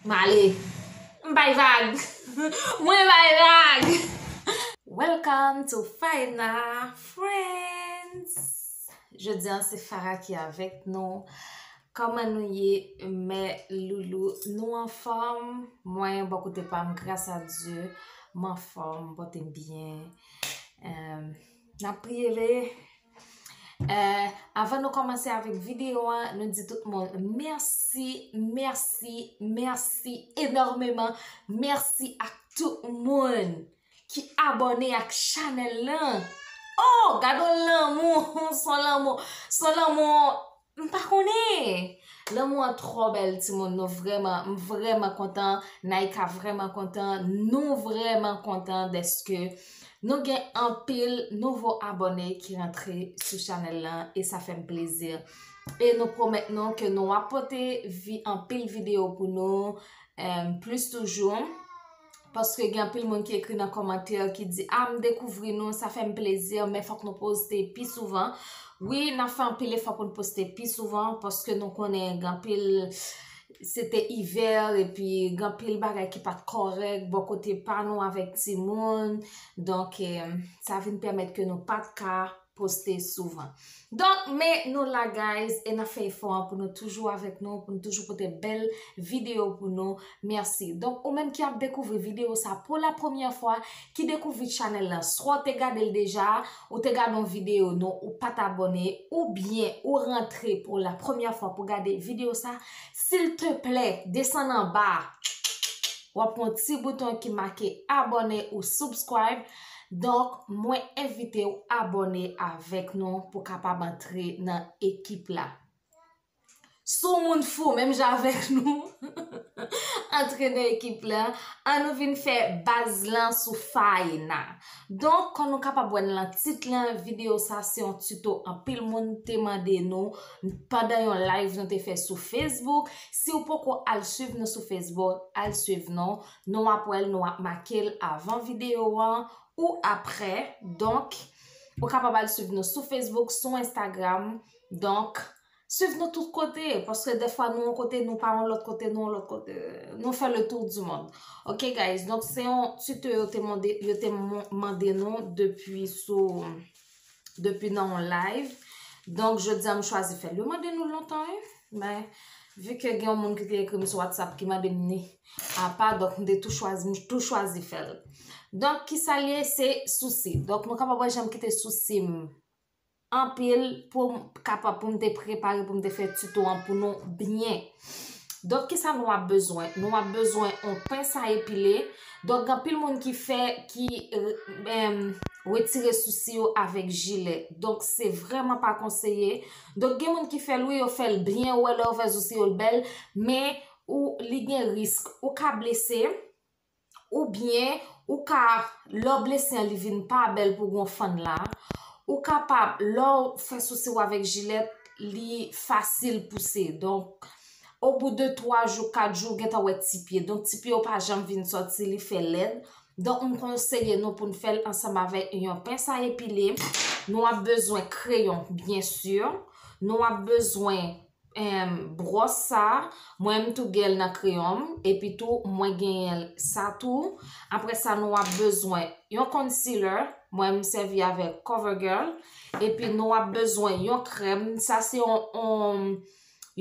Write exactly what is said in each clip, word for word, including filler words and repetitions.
M ale. M bay vag. Mwen bay vag. Welcome to Faena Friends. Jodi a se Farah ki avèk nou. Kòman nou ye, mè loulou? Nou anfòm? Mwen, bò kote pa m, gras a Dye, m anfòm, m pote m byen. Em, n ap priye, veye. Eh, avan nou kòmanse avèk videyo an, nou di tout moun mèsi, mèsi, mèsi enòmeman. Mèsi ak tout moun ki abòne ak chanèl lan. Oh, gade yon lanmou, son lanmou, son lanmou, m pa konnen. Lanmou an twò bèl, timoun. Nou vrèman, m vrèman kontan. Naïka vrèman kontan. Nou vrèman kontan dèske nou gen anpil nouvo abòne ki rantre sou chanèl lan e sa fè m plezi. E nou pwomèt nou ke nou ap pote vi-, anpil videyo pou nou, em, plis toujou. Paske gen anpil moun ki ekri nan kòmantè ki di, "A, m dekouvri nou, sa fè m plezi, men fòk nou poste pi souvan." Wi, n ap fè anpil efò pou n poste pi souvan, paske nou konnen gen anpil, se te ivè, epi gen anpil bagay ki pa t kòrèk bò kote pa nou avèk timoun. Donk, eh, sa vin pèmèt ke nou pa t ka poste souvan. Donk, men nou la, guys, e n ap fè efò an pou nou toujou avèk nou, pou nou toujou pote bèl videyo pou nou. Mèsi. Donk, ou menm ki ap dekouvri videyo sa pou la premyè fwa, ki dekouvri chanèl lan, swa w te gade l deja, ou te gade yon videyo nou, ou pa t abòne, oubyen ou rantre pou la premyè fwa pou gade videyo sa, silteplè, desann anba, w ap wè yon ti bouton ki make abòne ou subscribe. Donk, mwen envite w abòne avèk nou pou kapab antre nan ekip la. Si w moun fou, menm jan avèk nou, antre nan ekip la, ann nou vin fè baz lan sou Faena. Donk, kòm nou kapab wè l nan tit lan, videyo sa se yon tito anpil moun te mande nou pandan yon live nou te fè sou Facebook. Si w poko al swiv nou sou Facebook, al swiv nou. Nou ap wè l, nou ap make l avan videyo an ou aprè. Donk, ou kapab al swiv nou sou Facebook, sou Instagram. Donk, swiv nou tout kote, paske dèfwa nou yon kote, nou pa yon lòt kote, nou yon lòt kote. Nou fè le tour du monde. Ok, guys, donk se yon tito yo te mande, yo te mon-, mande nou depi sou, depi nan yon live. Donk, jodi a, m chwazi fè l. Yo mande nou lontan, wi. Men, vi ke gen yon moun ki te ekri m sou WhatsApp ki mande m ni apa, donk m te tou chwazi, m tou chwazi fè l. Donk, kisa l ye? Se sousi. Donk, nou kapab wè jan m kite sousi m anpil pou m kapab, pou m te prepare, pou m te fè tito an pou nou byen. Donk, kisa nou ap bezwen? Nou ap bezwen yon pens a epile. Donk, gen anpil moun ki fè, ki, em, retire sousi yo avèk jilèt. Donk, se vrèman pa konseye. Donk, gen moun ki fè l, wi, yo fè l byen, ou wè lè yo fè sousi yo, l bèl, men ou, li gen risk. Ou ka blese, oubyen ou ka, lè w blese an, li vin pa bèl pou w fann la. Ou kapab, lè w fè sousi w avèk jilèt, li fasil pouse. Donk, o bout de twa jou, kat jou, w gentan wè ti pye. Donk, ti pye yo pa janm vin sòti, li fè lèd. Donk, m konseye nou pou n fè l ansanm avèk yon pens a epile. Nou ap bezwen kreyon, byen si. Nou ap bezwen, em, bwòs sa. Mwen, m tou gen l nan kreyon m. Epi tou, mwen genyen l sa tou. Apre sa, nou ap bezwen yon concealer. Mwen, m sèvi avèk CoverGirl. Epi nou ap bezwen yon krèm. Sa se yon, yon,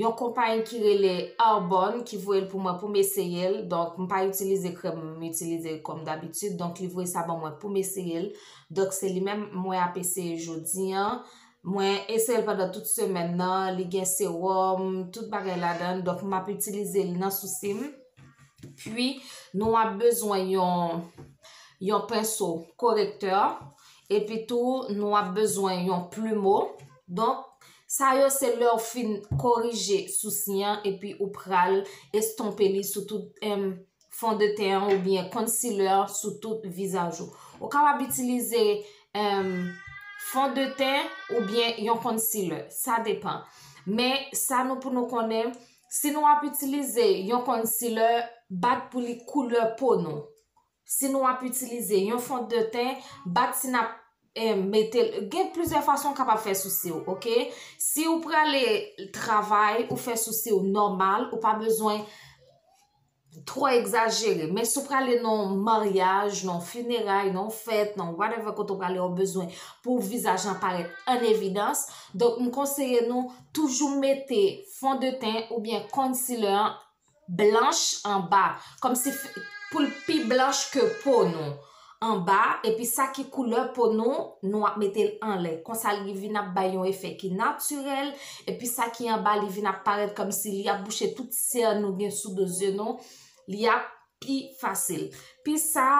yon konpayi ki rele Arbonne ki voye l pou mwen pou m eseye l. Donk, m pa itilize krèm, m itilize kòm dabitid. Donk, li voye sa ban mwen pou m eseye l. Donk, se li menm mwen ap eseye jodi an. Mwen eseye l pandan tout semèn nan. Li gen sewòm, tout bagay ladan l. Donk, m ap itilize l nan sousi m. Pi, nou ap bezwen yon, yon penso korektè. Epi tou, nou ap bezwen yon plimo. Donk, sa yo se lè w fin korije sousi an epi ou pral estonpe li sou tout, em, fondeten an oubyen concealer sou tout vizaj ou. Ou kapab itilize, em, fondeten oubyen yon concealer. Sa depan. Men, sa nou pou nou konnen, si nou ap itilize yon concealer, bat pou li koulè po nou. Si nou ap itilize yon fondeten, bat si n ap, eh, mete l. Gen plizyè fason w kapab fè sousi w, ok? Si w prale travay, ou fè sousi w nòmal, ou pa bezwen twò egzajere. Men si w prale nan yon maryaj, nan yon fineray, nan yon fèt, nan whatever kote w prale, w bezwen pou vizaj lan parèt an evidans. Donk, m konseye nou toujou mete fondeten oubyen concealer an blanch anba, kòmsi pou l pi blanch ke po nou anba, epi sa ki koulè po nou, nou ap mete l anlè. Konsa, li vin ap bay yon efè ki natirèl, epi sa ki anba, li vin ap parèt kòmsi li ap bouche tout sè nou gen sou do zye nou, li ap pi fasil. Pi sa,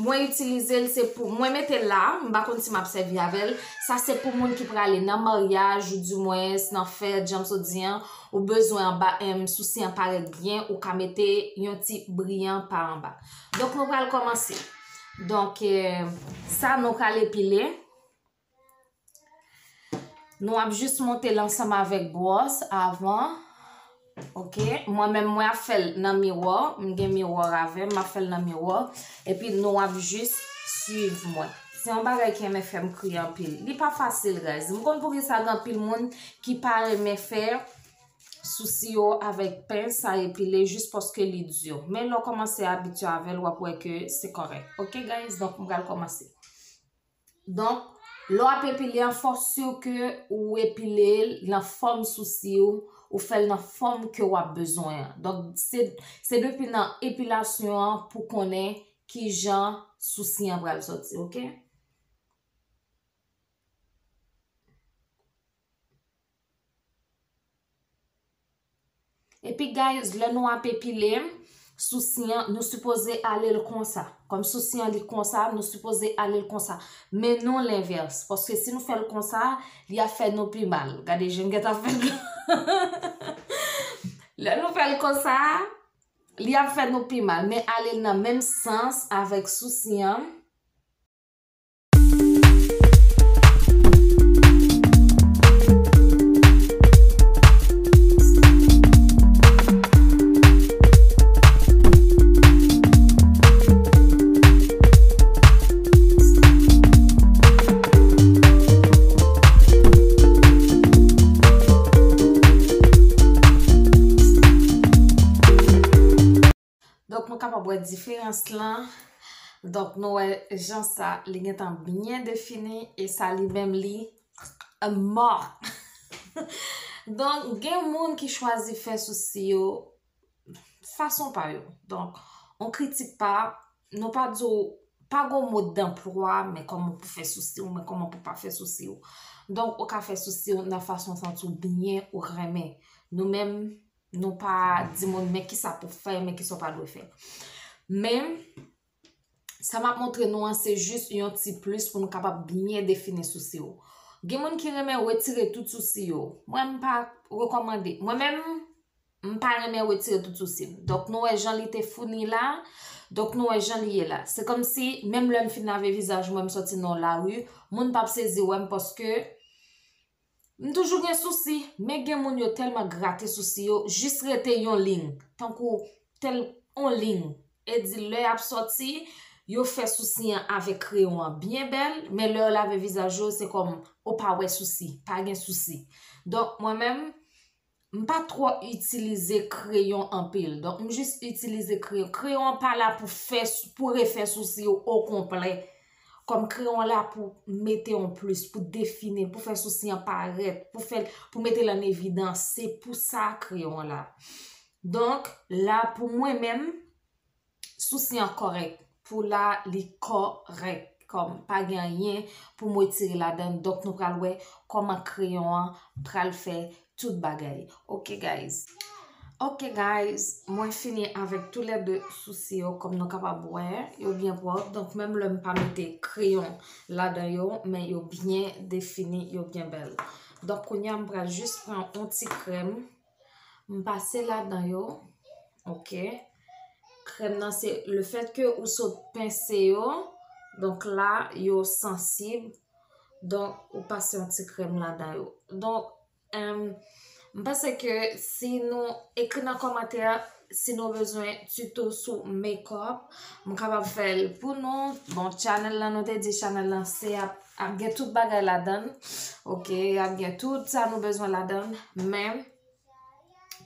mwen itilize l, se pou, mwen mete l la, m pa konn si m ap sèvi avè l. Sa se pou moun ki prale nan maryaj, oudimwens nan fèt, jan m sot di an, ou bezwen anba, em, sousi an parèt byen, ou ka mete yon ti briyan pa anba. Donk, nou pral kòmanse. Donk, eh, sa nou pral epile. Nou ap jis monte l ansanm avèk bwòs avan. Ok, mwen menm mwen ap fè l nan miwò, m gen miwò avè m, m ap fè l nan miwò, epi nou ap jis swiv mwen. Se yon bagay ki renmen fè m kriye anpil. Li pa fasil, guys. M konn poukisa gen anpil moun ki pa renmen fè sousi yo avèk pens a epile jis paske li di. Men lè w kòmanse abitye avè l, w ap wè ke se kòrèk. Ok, guys, donk m pral kòmanse. Donk, lè w ap epile an, fò si ke ou epile l nan fòm sousi w, ou fè l nan fòm ke w ap bezwen an. Donk, se, se depi nan epilasyon an pou konnen kijan sousi an pral sòti, ok? Epi, guys, lè nou ap epile sousi an, nou sipoze ale l konsa. Kòm sousi an li konsa, nou sipoze ale l konsa. Men non lenvès, paske si nou fè l konsa, li ap fè nou pi mal. Gade jan m gentan fè l. Lè nou fè l konsa, li ap fè nou pi mal. Men ale l nan menm sans avèk sousi an. Donk, nou kapab wè diferans lan. Donk, nou wè jan sa, li gentan byen defini, e sa li menm, li mò. Donk, gen moun ki chwazi fè sousi yo fason pa yo. Donk, on kritik pa, nou pa di w, pa gon mot d'emploi, men kòman pou fè sousi w, men kòman pou pa fè sousi w. Donk, ou ka fè sousi w nan fason w santi w byen, ou renmen. Nou menm, nou pa di moun men kisa pou fè, men kisa w pa dwe fè. Men, sa m ap montre nou an, se jis yon ti plis pou nou kapab byen defini sousi w. Gen moun ki renmen retire tout sousi yo. Mwen, m pa rekòmande. Mwen menm, m pa renmen retire tout sousi m. Donk, nou wè jan li te founi la. Donk, nou wè jan li ye la. Se kòmsi, menm lè m fin lave vizaj mwen, m sòti nan lari, moun p ap sezi wè m paske m toujou gen sousi, men gen moun yo tèlman grate sousi yo, jis rete yon liy, tankou tèl on liy. E di lè y ap sòti, yo fè sousi an avèk kreyon an byen bèl, men lè yo lave vizaj yo, se kòm ou pa wè sousi, pa gen sousi. Donk, mwen menm, m pa twò itilize kreyon anpil. Donk, m jis itilize kreyon. Kreyon an pa la pou fè, pou refè sousi yo okonplè. Kòm kreyon an la pou mete yon plis, pou define, pou fè sousi an parèt, pou fè, pou mete l an evidans. Se pou sa kreyon an la. Donk, la pou mwen menm, sousi an kòrèk. Pou la, li kòrèk. Kòm pa gen anyen pou m retire ladan l. Donk, nou pral wè kòman kreyon an pral fè tout bagay. Ok, guys. Ok, guys. Mwen fini avèk toulède sousi yo. Kòm nou kapab wè, yo byen pwòp. Donk, menm lè m pa mete kreyon ladan yo, men yo byen defini, yo byen bèl. Donk, kounye a, m pral jis pran yon ti krèm. M pase ladan yo. Ok. Krèm nan se le fèt ke ou sot pense yo. Donk la, yo sansib. Donk, ou pase yon ti krèm ladan yo. Donk, em, m panse ke si nou ekri nan kòmantè si nou bezwen tuto sou makeup, m kapab fè l pou nou. Bon, channel lan, nou te di channel lan se ap, ap gen tout bagay ladan l. Ok, ap gen tout sa nou bezwen ladan l. Men,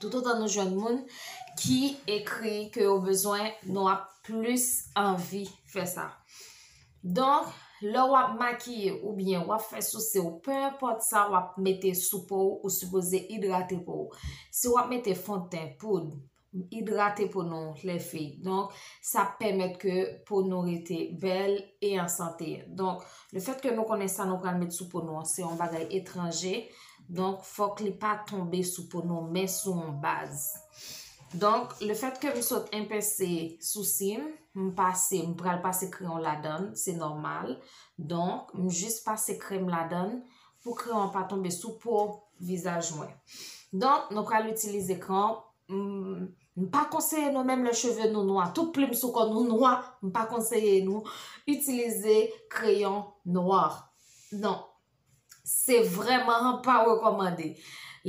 Toutotan nou jwenn moun ki ekri ke yo bezwen, nou ap plis anvi fè sa. Donk, lè w ap makiye oubyen w ap fè sousi w, pe enpòt sa w ap mete sou po w, ou sipoze idrate po w. Si w ap mete fondten, poud, idrate po nou, lè fi. Donk, sa ap pèmèt ke po nou rete bèl e an sante. Donk, lefètke nou konnen sa nou pral met sou po nou an, se yon bagay etranje. Donk, fòk li pa tonbe sou po nou, men sou yon baz. Donk, lefètke m sot enpese sousi m, m pase, m pral pase kreyon ladan l, se nòmal. Donk, m jis pase krèm ladan l pou kreyon an pa tonbe sou po vizaj mwen. Donk, nou pral itilize kreyon. M, m pa konseye nou, menm lè cheve nou nwa, tout plim sou kò nou nwa, m pa konseye nou itilize kreyon nwa. Non. Se vrèman pa rekòmande.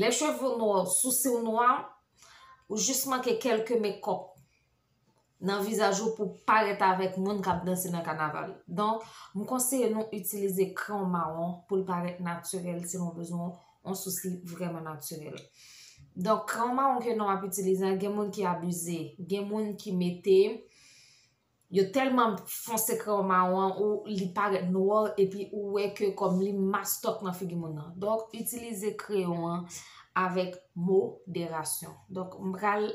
Lè cheve w nwa, sousi w nwa, ou jis manke kèlke mekòp nan vizaj ou pou parèt avèk moun k ap danse nan kanaval. Donk, m konseye nou itilize kreyon mawon pou l parèt natirèl si nou bezwen yon sousi vrèman natirèl. Donk, kreyon mawon ke nou ap itilize an, gen moun ki abize, gen moun ki mete, yo tèlman fonse kreyon mawon an, ou li parèt nwa, epi ou wè ke kòm li mastòk nan figi moun nan. Donk, itilize kreyon an avèk moderasyon. Donk, m pral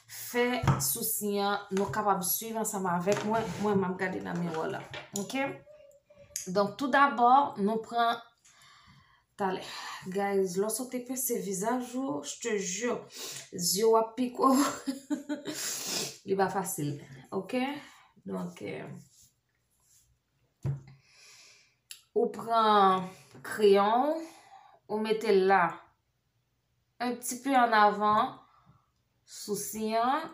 fè sousi an, nou kapab swiv ansanm avèk mwen, mwen m ap gade nan miwa la. Oke? Donk, tou dabò, nou pran, talè, guys, lè w sot enpese vizaj ou, je te jure, zye w ap pike w. Li pa fasil, oke? Donk, eh, ou pran kreyon, ou mete l la, un petit peu en avant, sousi an,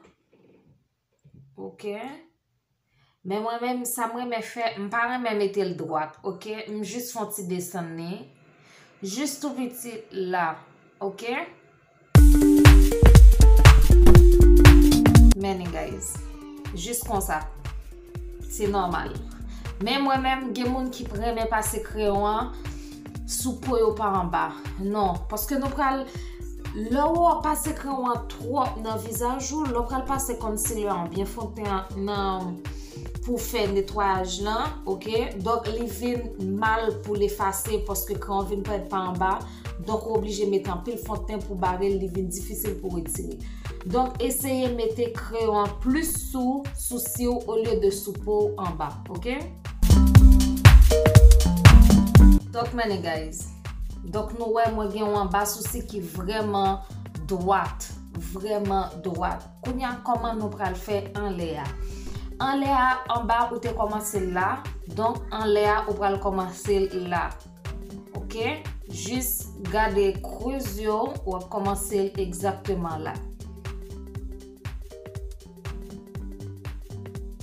oke? Men mwen menm, sa m renmen fè, m pa renmen mete l dwat, oke? M jis fè yon ti desann li, jis tou piti la, oke? Men, guys, jis konsa. Se nòmal. Men mwen menm, gen moun ki renmen pase kreyon an sou po yo pa anba. Non, paske nou pral, lè w ap pase kreyon an twòp nan vizaj ou, lè w pral pase concealer an oubyen fondten an nan, pou fè netwayaj lan, oke? Donk, li vin mal pou l efase paske kreyon vin parèt pa anba. Donk, ou oblije mete anpil fondten pou bare l, li vin difisil pou retire. Donk, eseye mete kreyon an plis sou sousi w olye de sou po w anba, oke? Donk, men, guys. Donk, nou wè mwen gen yon anba sousi ki vrèman dwat, vrèman dwat. Kounye a, kòman nou pral fè anlè a? Anlè a, anba ou te kòmanse l la, donk anlè a ou pral kòmanse l la. Oke? Jis gade krez yo, w ap kòmanse l egzakteman la.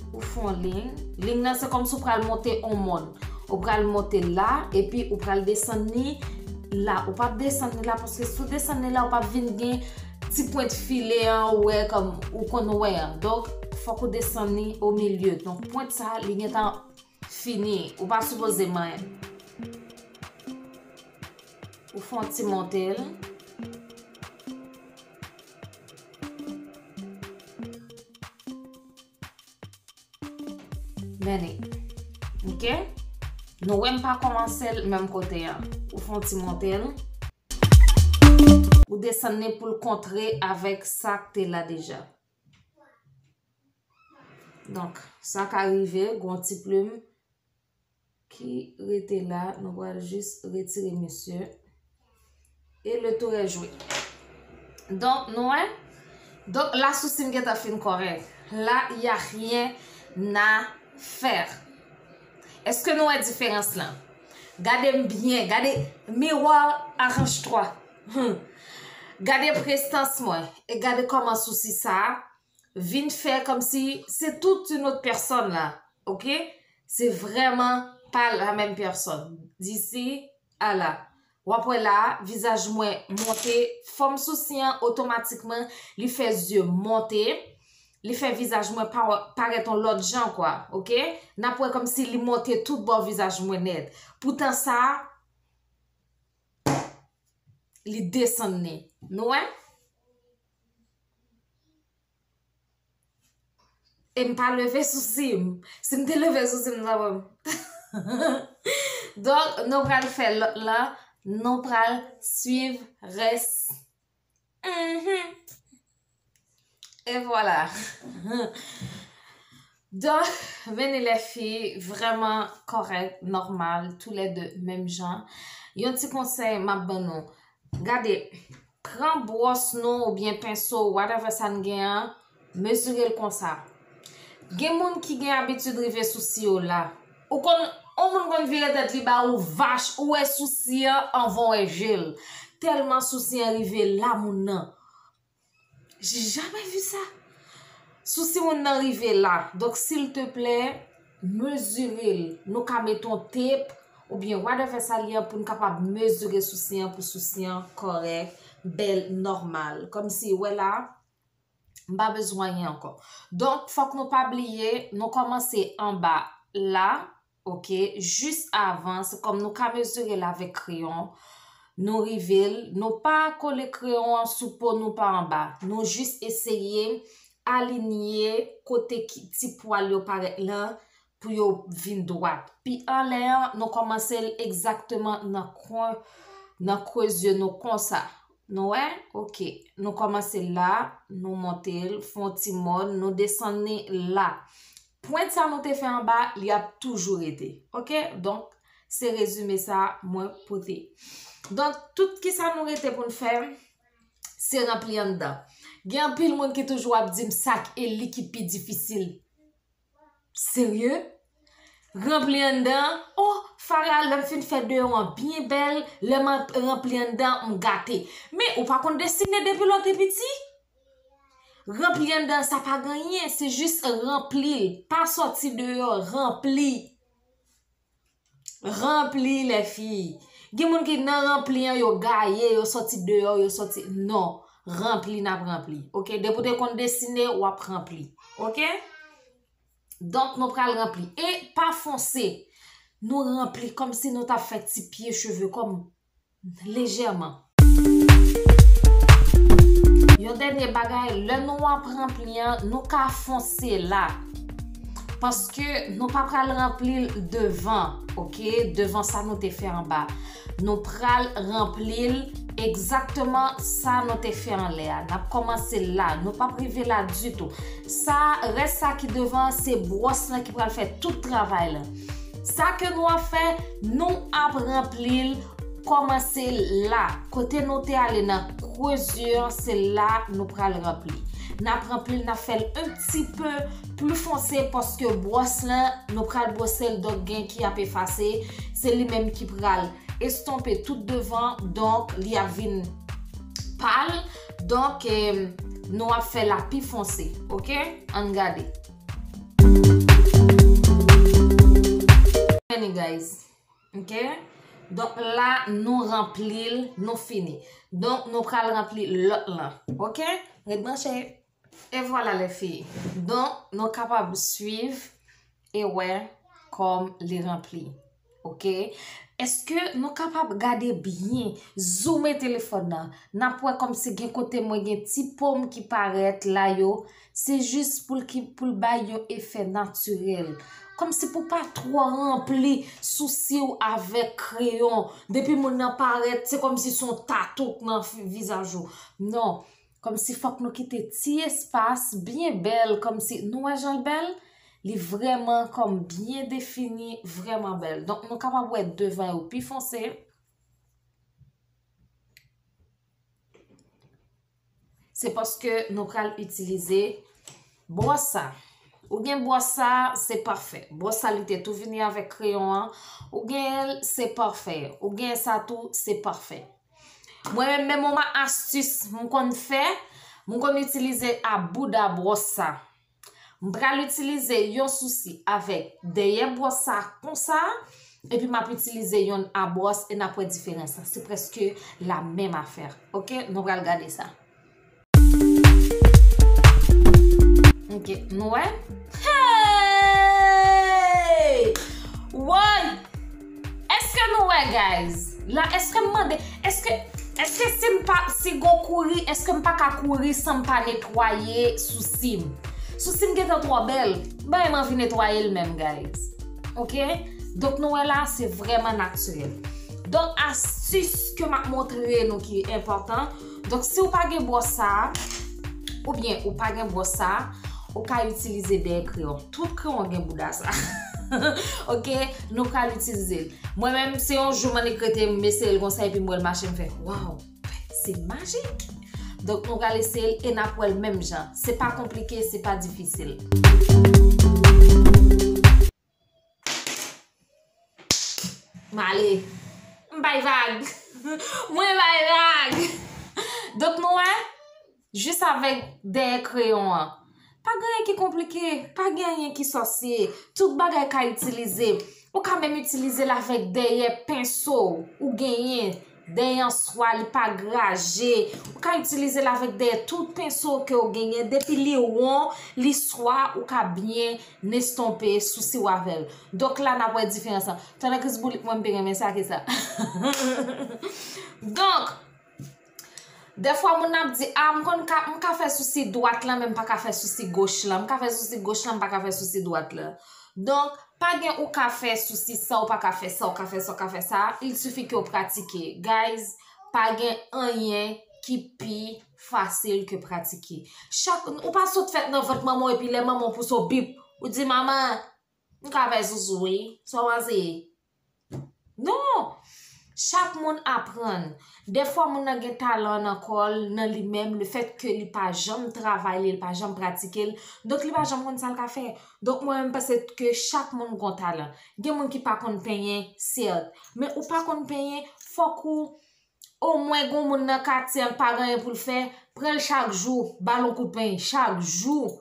Ou fè yon liy. Liy nan se kòmsi w pral monte yon mòn. Ou pral monte la, epi ou pral desann li la. Ou p ap desann li la, paske si w desann li la, ou p ap vin gen ti pwent file an, ou wè kòm ou konn wè an. Donk, fòk ou desann li o milye. Donk, pwent sa, li gentan fini. Ou pa sipoze manyen. Ou fè yon ti monte l. Men li. Oke? Nou wè m pa kòmanse l menm kote an. Ou fè yon ti monte l. Ou desann li pou l kontre avèk sa k te la deja. Donk, sa ka rive, gon ti plim ki rete la, nou pral jis retire misye. E le tour est joué. Donk, nou wè? Donk, la sousi m gentan fin kòrèk. La, y a rien à faire. Èske nou wè diferans lan? Gade m byen, gade miwa, arrange-toi. Hmm. Gade prestans mwen, e gade kòman sousi sa a vin fè kòmsi se tout une autre personne la, oke? Se vrèman pa la menm pèsòn. Disi a la. W ap wè la, vizaj mwen monte, fòm sousi an otomatikman, li fè zye monte, li fè vizaj mwen pa-, parèt yon lòt jan, kwa, oke? N ap wè kòmsi li monte tout bò vizaj mwen nèt. Poutan sa, li desann li. Nou wè? E m pa leve sousi m. Si m te leve sousi m, sa bon. Donk, nou pral fè lòt la. Nou pral swiv rès. Mhm. E vwala. Donk, vini lè fi vrèman kòrèk, nòmal, toulède menm jan. Yon ti konsèy m ap ban nou. Gade, pran bwòs nou oubyen penso, whatever sa n gen an, mezire l konsa. Gen moun ki gen abitid rive sousi yo la. Ou konn, yon moun konn vire tèt li ba ou vach, ou wè sousi an anvan w wè je l. Tèlman sousi an rive la moun nan. J'ai jamais vu ça. Sousi moun nan rive la. Donk, silteplè, mezire l. Nou ka met yon tep, oubyen whatever sa l ye an pou n kapab mezire sousi an, pou sousi an kòrèk, bèl, nòmal. Kòmsi, wè la, m pa bezwen anyen ankò. Donk, fòk nou pa bliye, nou kòmanse anba la, oke, jis avan, se kòm nou ka mezire l avèk kreyon, nou rive l, nou pa kole kreyon an sou po nou pa anba. Nou jis eseye alinye kote ki ti pwal yo parèt lan pou yo vin dwat. Pi anlè an, nou kòmanse l egzakteman nan kwen, nan kwen zye nou konsa. Nou wè? Oke. Nou kòmanse la, nou monte l, fè yon ti mòn, nou desann li la. Pwent sa nou te fè anba, li ap toujou rete. Oke? Donk, se rezime sa mwen pote. Donk, tout ki sa nou rete pou n fè, se ranpli anndan. Gen anpil moun ki toujou ap di m sa k e li ki pi difisil. Serye? Ranpli anndan? Oh, Farah, lè m fin fè deyò an byen bèl, lè m ap ranpli anndan, m gate. Men ou pa konn desine depi lè w te piti? Ranpli anndan, sa pa gen anyen, se jis ranpli l. Pa sòti deyò, ranpli. Ranpli, lè fi. Gen moun ki nan ranpli an, yo gaye, yo sòti deyò, yo sòti. Non, ranpli n ap ranpli. Oke? Depi w te konn desine, w ap ranpli. Oke? Donk, nou pral ranpli. E pa fonse. Nou ranpli kòmsi nou t ap fè ti pye cheve kòm lejèman. Yon dènye bagay, lè nou ap ranpli an, nou ka fonse la. Paske nou pa pral ranpli l devan, oke? Devan sa nou te fè anba. Nou pral ranpli l egzakteman sa nou te fè anlè a. N ap kòmanse la. Nou p ap rive la ditou. Sa, rès sa ki devan, se bwòs lan ki pral fè tout travay la. Sa ke nou ap fè, nou ap ranpli l, kòmanse la. Kote nou te ale nan krezye an, se la nou pral ranpli. N ap ranpli l, n ap fè l un petit peu plus foncé paske bwòs lan, nou pral bwose l, donk gen ki ap efase. Se li menm ki pral estonpe tout devan, donk li ap vin pal. Donk, eh, nou ap fè la pi fonse, oke? Ann gade. Fini, guys. Oke? Donk, la, nou ranpli l, nou fini. Donk, nou pral ranpli lòt lan. Oke? Ret branche. E vwala, lè fi. Donk, nou kapab swiv e wè kòm li ranpli. Oke? Èske nou kapab gade byen, zoume telefòn nan? N ap wè kòmsi gen kote mwen gen ti pom ki parèt la yo. Se jis pou l ki, pou l bay yon efè natirèl. Kòmsi pou pa twò ranpli sousi w avèk kreyon. Depi moun nan parèt, se kòmsi se yon tatou k nan fi-, vizaj ou. Non. Kòmsi fòk nou kite ti espas byen bèl, kòmsi nou wè jan l bèl, li vrèman kòm byen defini, vrèman bèl. Donk, nou kapab wè devan yo pi fonse. Se paske nou pral itilize bwòs sa. Ou gen bwòs sa, se pafè. Bwòs sa, li te tou vini avèk kreyon an. Ou gen l, se pafè. Ou gen sa tou, se pafè. Mwen menm, menm yon astis m konn fè, m konn itilize abouda bwòs sa. M pral itilize yon sousi avèk dèyè bwòs sa konsa, epi m ap itilize yonn a bwòs e n ap wè diferans lan. Se prèske la menm afè. Oke, nou pral gade sa. Oke, nou wè? Hey! Woy! Èske nou wè, guys? La, èske m mande, èske, èske si m pa, si gon kouri, èske m pa ka kouri san m pa netwaye sousi m? Sousi m gentan twò bèl, m pa menm anvi netwaye l menm, guys. Ok? Donk, nou wè la, se vrèman natirèl. Donk, astis ke m ap montre nou ki enpòtan. Donk, si w pa gen bwòs sa a, oubyen ou pa gen bwòs sa a, ou ka itilize dèyè kreyon. Tout kreyon gen bouda sa. Ok? Nou pral itilize l. Mwen menm, se yon jou m annik rete, m eseye l konsa, epi m wè l mache, m fè, waw! Se majik. Donk, nou pral eseye l e n ap wè l menm jan. Se pa konplike, se pa difisil. M ale. M bay vag. Mwen bay vag. Donk, nou wè, jis avèk dèyè kreyon an. Pa gen anyen ki konplike, pa gen anyen ki sòsye. Tout bagay ka itilize. Ou ka menm itilize l avèk dèyè penso ou genyen, dèyè answa, li pa graje. Ou ka itilize l avèk dèyè tout penso ke w genyen. Depi li won, li swa, ou ka byen estonpe sousi w avè l. Donk la, n ap wè diferans lan. Tande Chris Boulik, mwen, m pi renmen sa ke sa. Donk, dèfwa, moun ap di, a, m konn ka, m ka fè sousi dwat lan, men m pa ka fè sousi goch lan. M ka fè sousi goch lan, m pa ka fè sousi dwat lan. Donk, pa gen ou ka fè sousi sa, ou pa ka fè sa, ou ka fè sa, ou ka fè sa. Il suffit ke w pratike. Guys, pa gen anyen ki pi fasil ke pratike. Chak, ou pa sot fèt nan vant manman w, epi lè manman w pouse w, bip, ou di, manman, m ka fè sousi, wi. Sa w panse? Non! Chak moun aprann. Dèfwa, moun nan gen talan nan kò l, nan li menm, lefètke li pa janm travay li, li pa janm pratike l, donk li pa janm konn sa l ka fè. Donk, mwen, m panse ke chak moun gon talan. Gen moun ki pa konn penyen, sèt. Men ou pa konn penyen, fòk ou omwen gon moun nan katye an pa gen anyen pou l fè, pran l chak jou, ba l yon kout peny, chak jou,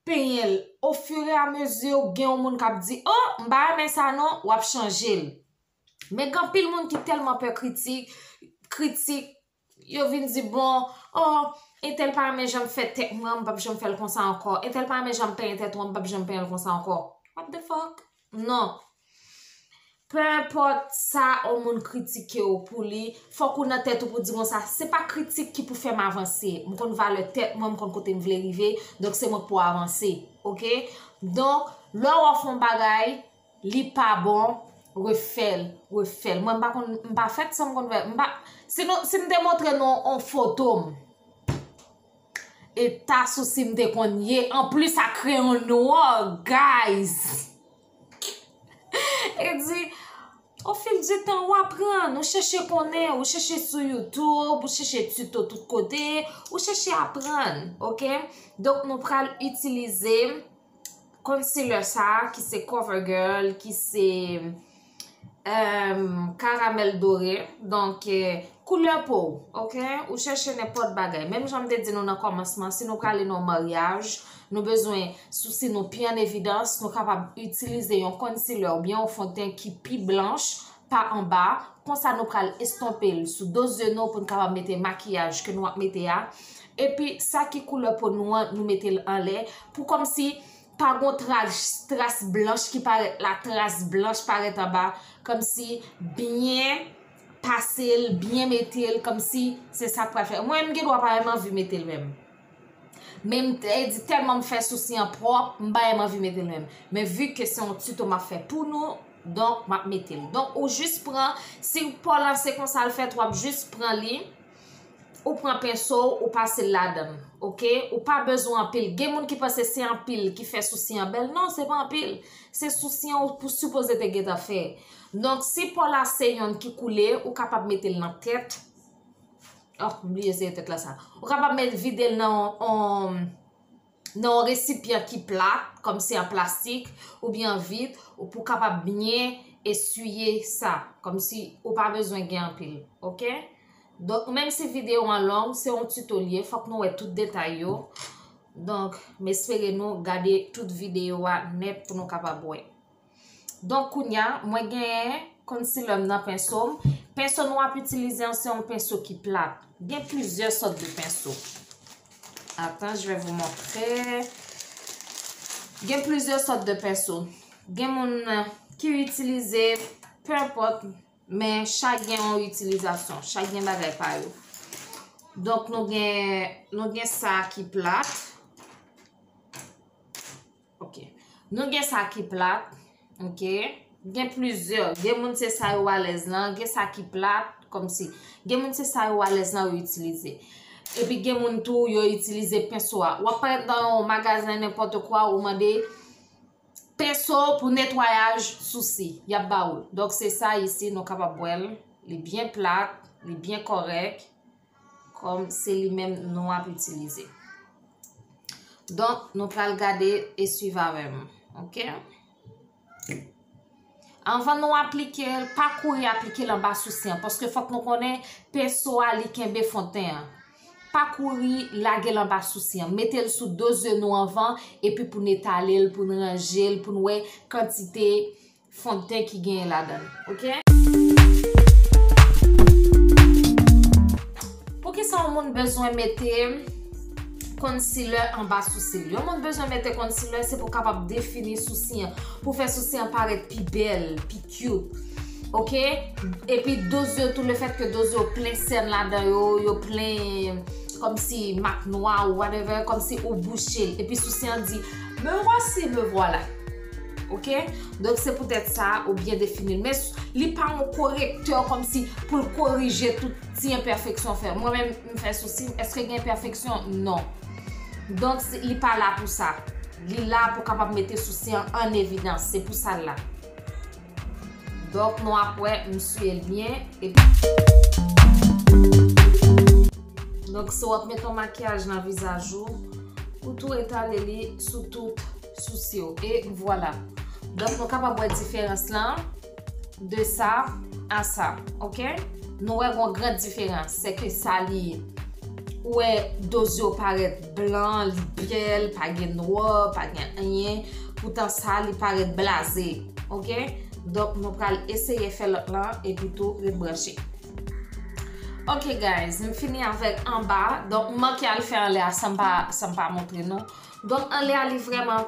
penyen l. Ofiramezi, gen yon moun k ap di, o, m pa renmen sa non, w ap chanje l. Men gen anpil moun ki tèlman pè kritik, kritik, yo vin di, bon, o, entèl pa renmen jan m fè tèt mwen, m p ap janm fè l konsa ankò. Entèl pa renmen jan m penyen tèt mwen, m p ap janm penyen l konsa ankò. What the fuck? Non. Pe enpòt sa yon moun kritike w pou li, fòk ou nan tèt ou pou di konsa, se pa kritik ki pou fè m avanse. M konn valè tèt mwen, m konn kote m vle rive, donk se mwen k pou avanse. Ok? Donk, lè w fè yon bagay, li pa bon, refè l, refè l. Mwen, m pa konn, m pa fèt san m konn fè, m pa, si nou, si m te montre nou yon foto m, eta sousi m te konn ye, anplis a kreyon nwa, guys. E di, o fil di tan, w aprann, ou chèche konnen, ou chèche sou YouTube, ou chèche tuto tout kote, ou chèche aprann, ok? Donk, nou pral itilize concealer sa, ki se CoverGirl, ki se, euh, caramel doré. Donk, euh, koulè po w, ok? Ou chèche nenpòt bagay. Menm jan m te di nou nan kòmansman, si nou prale nan yon maryaj, nou bezwen sousi nou pi an evidans, nou kapab itilize yon concealer oubyen yon fon ten ki pi blanch pa anba. Konsa, nou pral estonpe l sou do zye nou pou n kapab mete makiyaj ke nou ap mete a. Epi, sa ki koulè po nou an, nou mete l anlè pou kòmsi pa gon tras, tras blanch ki parèt la, tras blanch parèt anba, kòmsi byen pase l, byen mete l, kòmsi se sa k pral fè. Mwen, m gen dwa pa menm anvi mete l menm. Men m te di tèlman m fè sousi an pwòp, m pa menm anvi mete l menm. Men vi ke se yon tuto m ap fè pou nou, donk m ap mete l. Donk, ou jis pran, si po w lan se konsa l fèt, w ap jis pran li, ou pran penso w, ou pase l ladan l, ok? Ou pa bezwen anpil. Gen moun ki panse se anpil ki fè sousi an bèl. Non, se pa anpil. Se sousi an ou pou sipoze te gentan fè. Donk, si po w la se yonn ki koule, ou kapab mete l nan tèt. Oh, m bliye se tèt la sa. Ou kapab met, vide l nan yon, nan yon resipyan ki plat, kòmsi an plastik, oubyen an vit, ou pou kapab byen eswiye sa, kòmsi ou pa bezwen gen anpil, ok? Donk, menm si videyo an long, se yon tuto l ye, fòk nou wè tout detay yo. Donk, m espere nou gade tout videyo a nèt pou nou kapab wè. Donk, kounya, mwen genyen concealer m nan penso m. Penso nou ap itilize an, se yon penso ki plat. Gen plizyè sòt de penso. Attends, je vais vous montrer. Gen plizyè sòt de penso. Gen moun ki itilize, pe enpòt, men chak gen yon itilizasyon, chak gen bagay pa yo. Donk, nou gen, nou gen sa ki plat. Nou gen sa ki plat, ok? Gen plizyè. Gen moun se sa yo alèz lan, gen sa ki plat, kòmsi. Gen moun se sa yo alèz lan yo itilize. Epi gen moun tou yo itilize penso a. W ap parèt nan yon magazen nenpòt kwa, ou mande penso pou netwayaj sousi, y ap ba ou l. Donk se sa isi nou kapab wè l. Li byen plat, li byen kòrèk. Kòm se li menm nou ap itilize. Donk, nou pral gade e swiv avè m. Ok? Anvan nou aplike l, pa kouri aplike l anba sousi an, paske fòk nou konnen penso a li kenbe fon ten an. Pa kouri lage l anba sousi an. Mete l sou do zye nou anvan, epi pou n etale l, pou n ranje l, pou n wè kantite fon ten ki genyen ladan l, ok? Poukisa yon moun bezwen mete concealer anba sousi l? Yon moun bezwen mete concealer, se pou kapab defini sousi an, pou fè sousi an parèt pi bèl, pi cute, ok? Epi do zye tou, lefètke do zye yo plen sèn ladan yo, yo plen kòmsi mak nwa ou whatever, kòmsi ou bouche l. Epi sousi an di, me voici, me voilà. Ok? Donk se poutèt sa ou byen defini l. Men s- li pa yon korektè kòmsi pou l korije tout ti enpèfeksyon w fè. Mwen menm, m fè sousi m, èske gen enpèfeksyon? Non. Donk se- li pa la pou sa. Li la pou kapab mete sousi an an evidans. Se pou sa l la. Donk nou ap wè, m siye l byen. Epi Donk si w ap mete yon makiyaj nan vizaj ou, ou tou etale li sou tout sousi w. E vwala. Donk nou kapab wè diferans lan de sa a sa, ok? Nou wè gon gran diferans, se ke sa li ye. Ou wè do zye w parèt blan, li bèl, pa gen nwè, pa gen anyen. Poutan sa li parèt blaze, ok? Donk nou pral eseye fè lòt lan epi tou ret branche. Ok guys, m fini avèk anba. Donk m manke al fè anlè a san m pa, san m pa montre nou. Donk anlè a li vrèman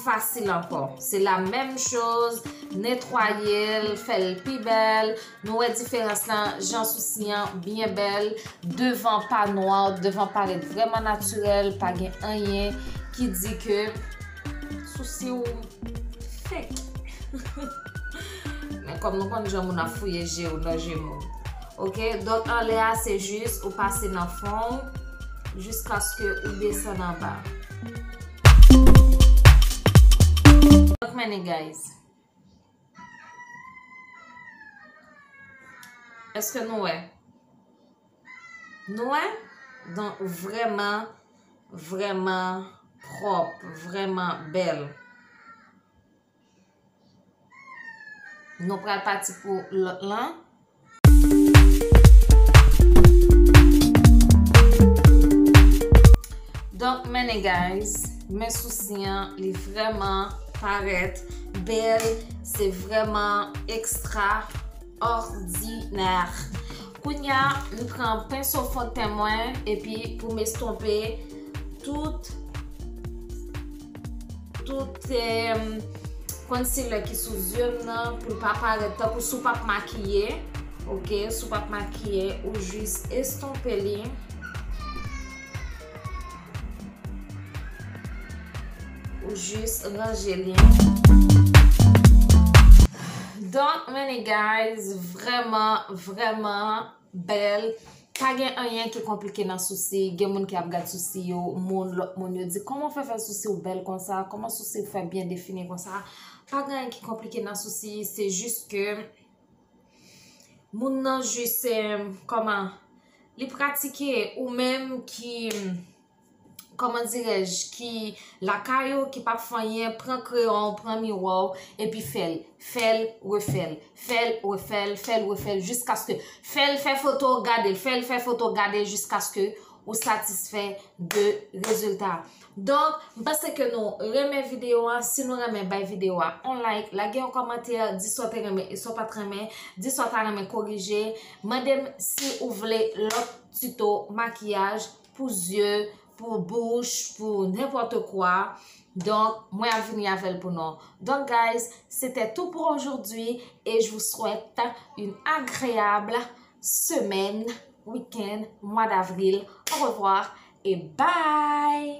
fasil ankò. Se la menm choz, netwaye l, fè l pi bèl. Nou wè diferans lan, jan sousi an byen bèl, devan pa nwa, devan parèt vrèman natirèl, pa gen anyen ki di ke sousi w fake. Men kòm nou konn jan moun ap fouye je w nan je moun. Ok, donk anlè a se jis ou pase nan fon w jiskaske ou desann anba. Donk men guys. Èske nou wè? Nou wè? Donk vrèman, vrèman pwòp, vrèman bèl. Nou pral pati pou lòt lan. Donk men guys, men sousi an li vrèman parèt bèl, se vrèman ekstraòdinè. Kounye a m pran penso fon ten mwen epi pou m estonpe tout tout eh, concealer ki sou zye m nan pou l pa parèt tankou si w p ap makiye. Ok, si w p ap makiye, ou jis estonpe li. Ou jis ranje li. Donk men guys, vrèman, vrèman bèl. Pa gen anyen ki konplike nan sousi. Gen moun ki ap gad sousi yo, moun, lòt moun yo di, kòman w fè fè sousi w bèl konsa? Kòman sousi w fè byen defini konsa? Pa gen anyen ki konplike nan sousi, se jis ke moun nan jis, eh, kòman, li pratike ou menm ki kòman dirèj, ki lakay ou, ki p ap fè anyen, pran kreyon, pran miwa w, epi fè l, fè l, refè l, fè l, refè l, fè l, refè l, jiskaske, fè l fè foto, gade l, fè l fè foto, gade l, jiskaske ou satisfè de rezilta. Donk, m panse ke nou renmen videyo a. Si nou renmen, bay videyo a on like, lage yon kòmantè, di sa w te renmen e sa w pa t renmen, di sa w ta renmen korije. Mande m si ou vle lòt tito makiyaj, pou zye, pou bouch, pou nenpòt kwa. Donk, mwen ap vini avè l pou nou. Donc, guys, c'était tout pour aujourd'hui et je vous souhaite une agréable semaine, week-end, mois d'avril. Au revoir et bye!